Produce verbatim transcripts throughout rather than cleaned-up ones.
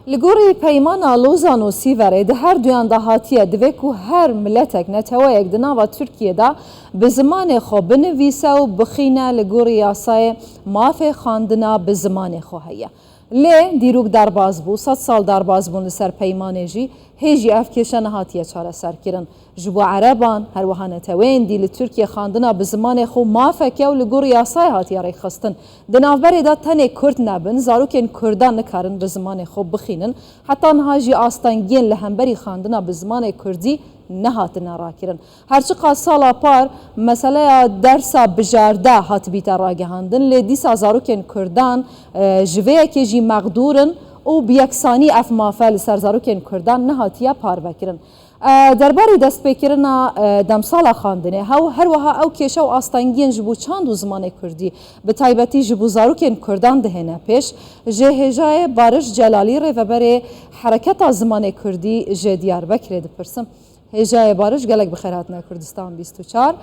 Li gorî Peymana Lozan û Sîverê di her duyan de hatiye, divê ku her miletek, neteweyek di nava Tirkiyê de bi zimanê xwe binivîse û bixîne, li gorî yasayê mafê xwendina bi zimanê xwe heye. Lê dîrok derbas bû, sed sal derbas bûn li ser peymanê jî, hê jî ev kêşe nehatiye çareserkirin. Ji bo ereban, her wiha neteweyên dî li Tirkiyê xwendina bi zimanê xwe mafek e û li gor yasayê hatiye rêkxistin. Di navberê de tenê kurd nebin, zarokên kurdan nikarin bi zimanê xwe bixînin. Heta niha jî astengiyên li hemberî xwendina bi zimanê kurdî nehatine rakirin. Her çiqas sala par meseleya dersa bijarde hatibîte ragihandin, lê dîsa zarokên kurdan, e, ji vê yekê jî mexdûr in û bi yeksanî ev mafe li ser zarokên kurdan nehatiye parvekirin. E, derbarê destpêkirina, e, demsala xwendinê, hew her wiha ew kêşe û astengiyên ji bo çand û zimanê kurdî, bi taybetî ji bo zarokên kurdan dihêne pêş, ji hêjayê Bariş Celalî, rêveberê Hereketa Zimanê Kurdî ji Diyarbekirê dipirsim. Hêjayê Bariş, gelek bi xêr hatine Kurdistan bîst û çar.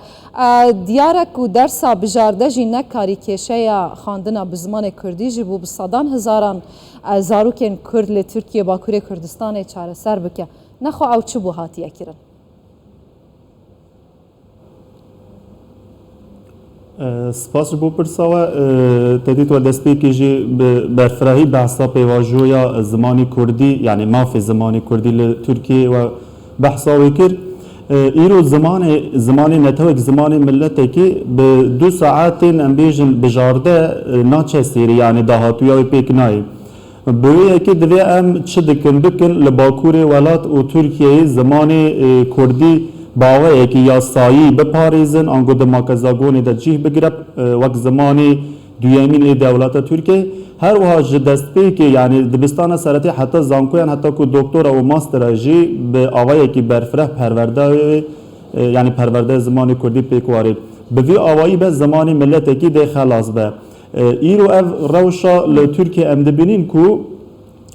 E, diyar e ku dersa bijarde jî nekarî kêşeya xwendina bi zimanê kurdî ji bo bi sedan hezaran, e, zarokên kurd li Tirkiye, Bakurê Kurdistanê çareser bike. Nexwe ew çi bû hatiye kirin? E, spas ji bo pirsa we. E, te dît we destpêkê jî bi berfirehî behsa pêvajoya zimanê kurdî, yanî mafê zimanê kurdî li Tirkiyê we behsa wê kir. E, îro zimanê, zimanê netewek, zimanê miletekî bi du saetên, em bêjin, bijarde, e, naçe sêrî, yanî dahatûya wê pêk nayê. Bi wê yekê divê em çi dikin bikin, li Bakurê welat û Tirkiyeyê zimanê, e, kurdî bi awayekî yasayî biparêzin, ango di makezagonê de cih bigire, e, wek zimanê duyemîn ê dewleta Tirkiyeyê. Her wiha ji destpêkê, yanî dibistana seretê heta zankoyan, heta ku doktora û mastera jî bi awayekî berfireh perwerdeyê, e, yanî perwerdeya zimanê kurdî pêk warê. Bi vî awayî be zimanê miletekî dê xelas be. E, îro ev rewşa li Tirkiyê em dibînin ku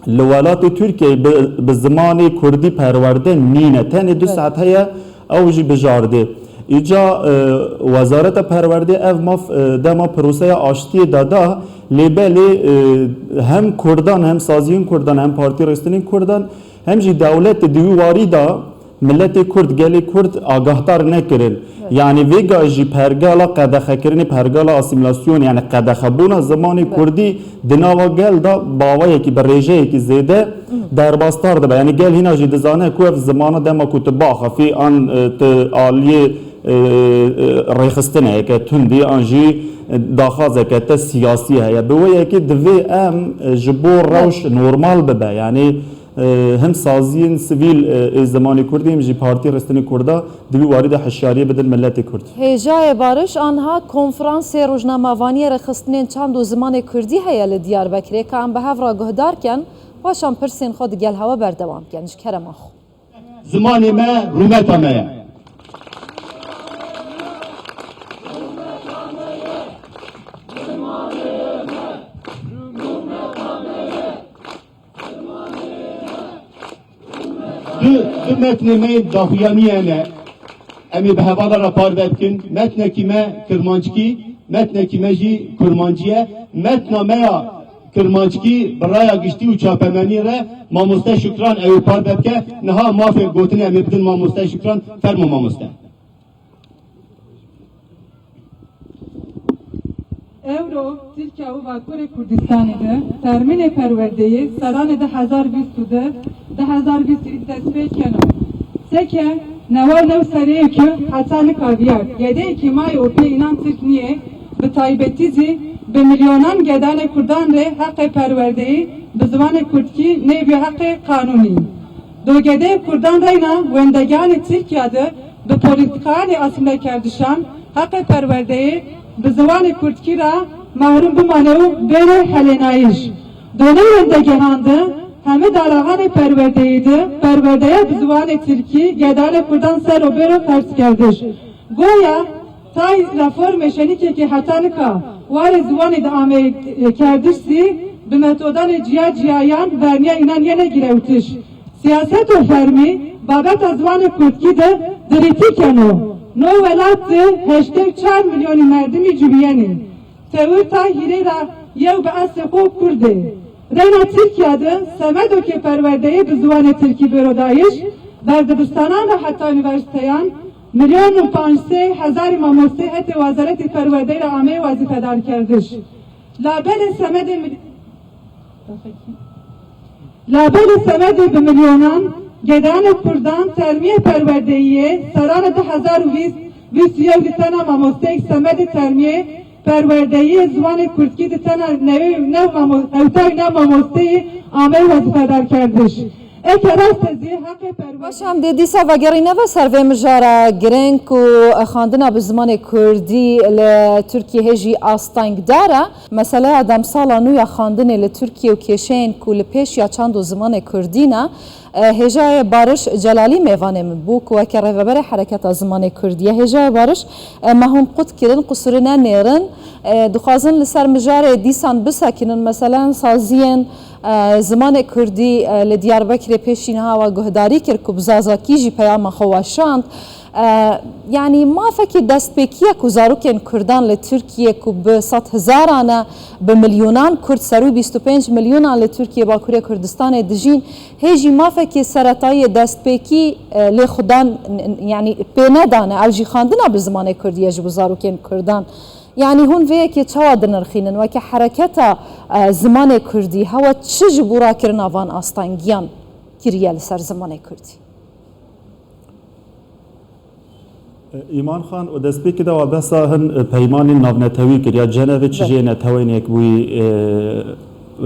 li welatê Tirkiyeyê bi, bi zimanê kurdî perwerde nîne. Tenê du Evet. saet heye, ew jî bijardê. Îca, e, Wezareta Perwerdê ev maf, e, dema proseya aştiyê de da, lê belê, e, hem kurdan, hem saziyên kurdan, hem partî rêxistinên kurdan, hem jî dewletê di wî warî de miletê kurd, gelê kurd agahdar nekirin. Evet. Yanî vêga jî pergala qedexekirinê, pergala asîmîlasyonê, yanî qedexebûna zimanê Evet. kurdî di nava gel de bi awayekî, bi rêjeyekî zêde Hı. derbasdar dibe. Yanî gel hîna jî dizane ku ev zimana dema ku tu biaxifî an, e, tu aliyê, e, e, rêxistineyeke tundî an jî, e, daxwazeke te siyasî heye. Bi wê yekê divê em, e, ji bo rewş Evet. normal bibe. Yanî, e, him saziyên sivîl, e, ê zimanê kurdî, him jî partî rêxistinê kurda di vî warî de hişyariyê bidin miletê kurd. Hêjayê Bariş, anha konferansê rojnamevaniyê rêxistinên çand û zimanê kurdî heye li Diyarbekirê, ka em bi hev re guhdar ken, paşan pirsên xwe digel hewe berdewam ken. Ji kerema xwe. Zimanê me rûmeta me ye. Du, du metnê me yên daxuyaniyê hene. Em ê bi hevala re parve bikin. Metnekî me kirmanckî, metnekî me jî kurmancî ye. Metna me ya kirmanckî bi raya giştî û çapemeniyê re mamoste Şukran ew ê parve bike. Niha mafê gotinê em ê bidin mamoste Şukran. Fermo mamoste. Ewro Tirkiye û Bakurê Kurdistanê de termînê perwerdeyê seranê du hezar bîst û du, du hezar bîst û yek dest pê keno. Seke newa new sereyê ku heta nika viya gedeyekî mayê û pê înan Tirk niyê, bi taybetî zî bi milyonan gedanê kurdan rê heqê perwerdeyî bi ziwanê kurdkî neybiyo heqê qanûnî. Do gedeyê kurdan reyna wendeganê Tirkiya de bi polîtîkayanê asîmîlekerdişan heqê perwerdeyê bi ziwanê kurdkî re mehrûm bimane û bêne helênayîş. Donê wendegehande heme daraxanê perwerdeyî de perwerdeya bi ziwanê tirkî gedanê kurdan ser û bêro ferzkerdiş. Goya tay reformê şenîkekê heta nika warê ziwanê de ameyê kerdiş zî bi metodanê ciya ciyayan verniya înan yene girewtiş. Siyaseto fermî babeta ziwanê kurdkî de dirîtî keno. No welat de heştê û çar milyonî merdimî ciwiyenê. Tewir tay hîrê ra yew bi eslê xo kurd ê. Reyna Tirkiye de semedokê perwerdeyê bi ziwanê tirkî bêro dayîş, ber dibistanan re heta unîversîteyan milyon û panc sey hezarî mamosteyê hetê Wezaretê Perwerdeyê re ameyê wezîfedarkerdiş. Labelê semedê mil-, labelê semedê bi milyonan gedanê kurdan termiyê perwerdeyiyê serana du hezar û bîst, bîst û yew li tena mamosteyek semedê termiyê perwerdeyiyê ziwanê kurdkî di tena newê û new mamo-, hewtay û new mamosteyê ameyê wezîfedarkerdiş. Eke rast e zî heqê perwerdeyê. Baş, em dê dîsa vegerîne ve ser vê mijara girêng ku xandina bi zimanê kurdî li Tirkiyê hê jî astengdar e. Meseleya demsala nû ya xandinê li Tirkiyê û kêşeyên ku li pêş ya çand û zimanê kurdî ne, e, hêjayê Bariş Celalî mêvanê min bû ku weke rêveberê Hereketa Zimanê Kurdî ye. Hêjayê Bariş, e, me hûn qut kirin, qusurine nêrin. E, dixwazin li ser mijarê dîsan bisekinin, meselen saziyên, e, zimanê kurdî, e, li Diyarbekirê pêşî niha we guhdarî kir ku bi zazakî jî peyama xwe weşand. E, yanî mafekî destpêkî ye ku zarokên kurdan li Tirkiyê ku bi sed hezaran e, bi milyonan kurd, serû bîst û pênc milyonan li Tirkiyê Bakurê Kurdistanê dijîn, hê jî mafekî seretayî destpêkî, e, lê xudan, n-, n-, yanî pê nedane, ew jî xandina bi zimanê kurdî ye ji bo zarokên kurdan. Yanî hûn vê yekê çawa dinirxînin? Weke hereketa, e, zimanê kurdî, hewa çi ji bo rakirina van astengiyan kiriye li ser zimanê kurdî? Îman Xan, û destpêkê de wa behsa hin, e, peymanên navnetewî kir ya Cenevê çi Be. jê netewên yekbûyî, e,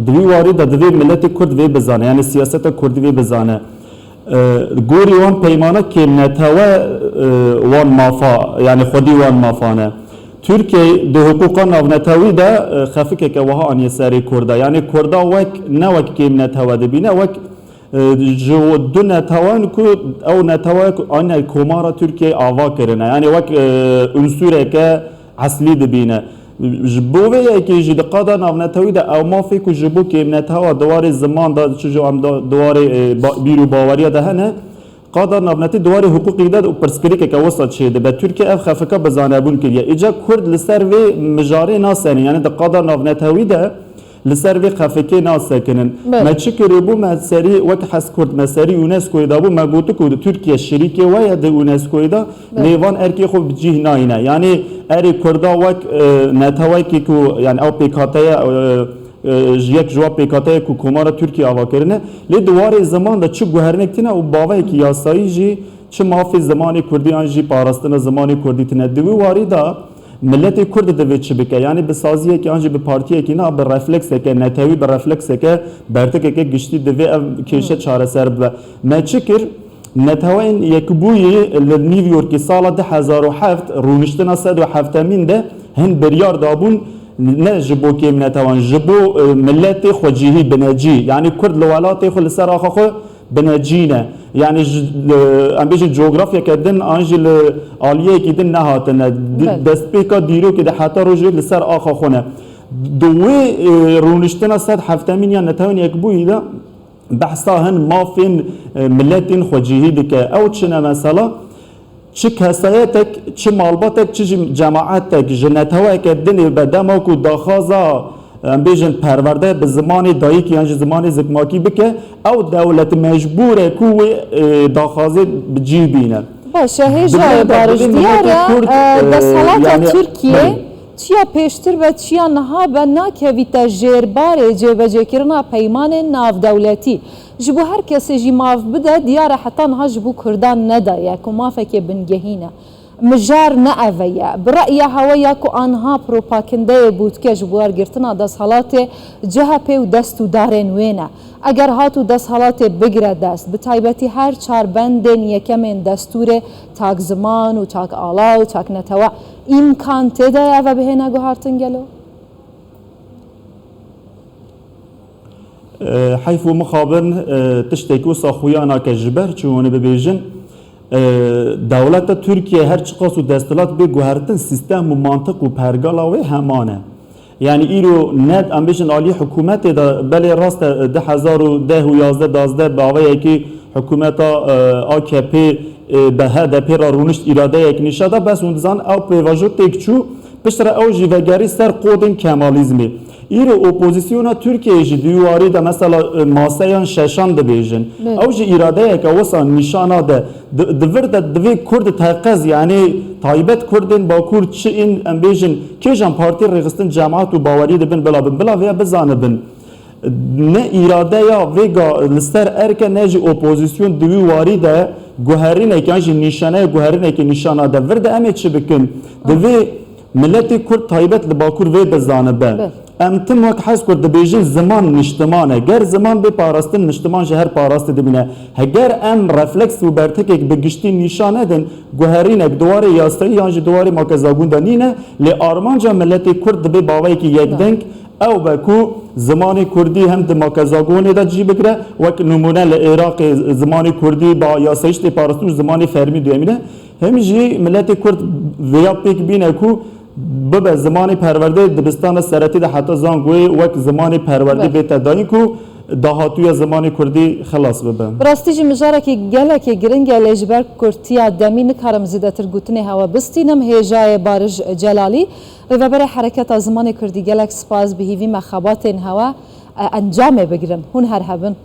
di wî warî de divê miletê kurd vê bizane, yanî siyaseta kurdî vê bizane. E, gorî wan peymana kêmnetewe, e, wan mafa, yanî xwedî wan mafa ne. Tirkiye di hiqûqa navnetewî de, e, xefikeke wiha aniye serê kurda. Yanî kurda wek, ne wek kêmnetewe dibîne, wek e, ji du netewan ku ew netewe ku ane komara Tirkiyeyê ava kirine. Yanî wek, e, unsureke eslî dibîne. Ji bo vê yekê jî di qada navnetewî de ew mafê ku ji bo kêmnetewa di warê ziman de, çi ji em de di warê, e, ba-, bîr û baweriya de hene, qada navnetewî di warê hiqûqî de û pirsgirêkeke wisa çêdibe. Tirkiye ev xefika bi zanebûn kiriye. Îca kurd li ser vê mijarê naserin. Yanî di qada navnetewî de li ser vê xefikê nasekinin. Belê. Me çi kiribû, me serî wek Hezkurd, me serî UNESCOyê dabû, me gotu ku Tirkiye şirîkê we ye di UNESCOyê de, Belê. lê van erkê xwe bi cih nayîne. Yanî erê Kurda wek, e, netewekê ku, yanî ew pêkhateye, e, e, ji yek ji wa pêkhateye ku Komara Tirkiye ava kirine, lê di warê ziman de çi guherinek tîne û baveyekî yasayî jî çi mafê zimanê Kurdî an jî parastina zimanê Kurdî tine. Di wî warî de Miletê Kurd divê çi bike? Yanî bi saziyekî an jî bi partiyekî na, bi reflekseke netewî, bi reflekseke bertikeke giştî divê ev kêşe çareser bibe. Me çi kir? Neteweyên Yekbûyî li New Yorkê sala du hezar û heft rûniştina sed û heftemîn de hin biryar dabûn, ne ji bo kêm netewan, ji bo, e, miletê xwecihî, binecî. Yanî Kurd li welatê xwe li ser axa xwe binecî ne. Yanî ji, li, em bêjin cografyeke din an jî li aliyekî din nehatine. Di-, Belê. destpêka dîrokê de heta rojê li ser axa xwe ne. Di wê, e, rûniştina sed heftemîn ya Netewên Yekbûyî de behsa hin mafên, e, miletên xwecihî dike. Ew çi ne mesela? Çi kesayetek, çi malbatek, çi jî cemaetek ji neteweke dinê be dema ku daxwaza, em bêjin, perwerde bi zimanê dayikî yan jî zimanê zikmakî bike, ew dewlet mecbûr e ku wê, e, daxwazê bi cî bîne. Baş e, hêjayê Bariş, diyar e, Kurd, e, e, desthelata yani, Tirkiye, belê. Çiya pêştir be, çiya niha be, nakevîte jêrbarê cêbecêkirina peymanên navdewletî. Ji bo her kesê jî maf bide, diyar e heta niha ji bo Kurdan nedaye ku mafekê bingehîn e. Mijar ne ev e ye. Bi re'ya hewe ya ku anha propakindeyê bûtke ji bo wergirtina desthilatê C H P û dest û darên wê ne. Eger hat û desthilatê bigire dest, bi taybetî her çar bendên yekemên destûrê tak ziman û tak ala û tak netewe, îmkan tê de ye eve bihêne guhartin gelo? E, heyf û mixabin, e, tiştek wisa xuya nake ji ber çi hûn ê bibêjin. E, dewleta Tirkiye her çiqas û desthilat bê guhertin, sîstem û mantiq û pergala wê heman e. Yani îro ne, em bêjin alî hikûmetê de, belê rast e, du hezar û deh û yazdeh dazdeh bi avayekî hikûmeta, e, A K P, e, bi H D P re rûnişt îradeyek nîşa da, bes hûn dizan ew pêvajo têk çû, Piştre ew jî vegerî ser qodên Kemalîzmê. Îro opozisyona Tirkiyeyê jî di wî warî de mesela, e, maseyan şeşan dibêjin. Ew jî îradeyeke wisa nîşana de. Di, di vir de divê Kurd teqez, yanî taybet Kurdên Bakur çi in, em bêjin, kêjan partî rêxistin cemaat û bawerî dibin bila bin, bila vêya bizanibin. Ne îradeya vêga li ser erk e, ne jî opozîsyon di wî warî de guherînek yan jî nîşaneya guherînekê nîşana de. Vir de em ê çi bikin? Divê miletê Kurd taybet li Bakur vê bizanibe. Em tim wek Hezkur dibêjin ziman niştiman e. Ger ziman bê parastin, niştiman ji her parastî dimîne. Heger em refleks û bertekek bi giştî nîşan nedin, guherînek di warê yasayî yan jî di warê makezagûn de nîne, lê armanca miletê Kurd dibe bavayekî yekdeng, ew be ku zimanê Kurdî hem di makezagonê de cî bigire, wek nimûne li Iraqê zimanê Kurdî ba yasayî tê parastin û zimanê fermî duyemîn e. Hem jî miletê Kurd vêya pêk bîne ku bibe zimanê perwerdeyê dibistana seretî de heta zangoyê wek zimanê perwerdê bête dayîn ku dahatûya zimanê Kurdî xilas bibe. Bi rastî jî mijarekî gelekî giring e, lê ji ber kurtiya demî nikarim zêdetir gotinê hewe bistînim. Hêjayê Barij Celalî, rêveberê Hereketa Zimanê Kurdî, gelek spas, bi hîvî me xebatên hewe, e, encamê bigirin. Hûn her hebin.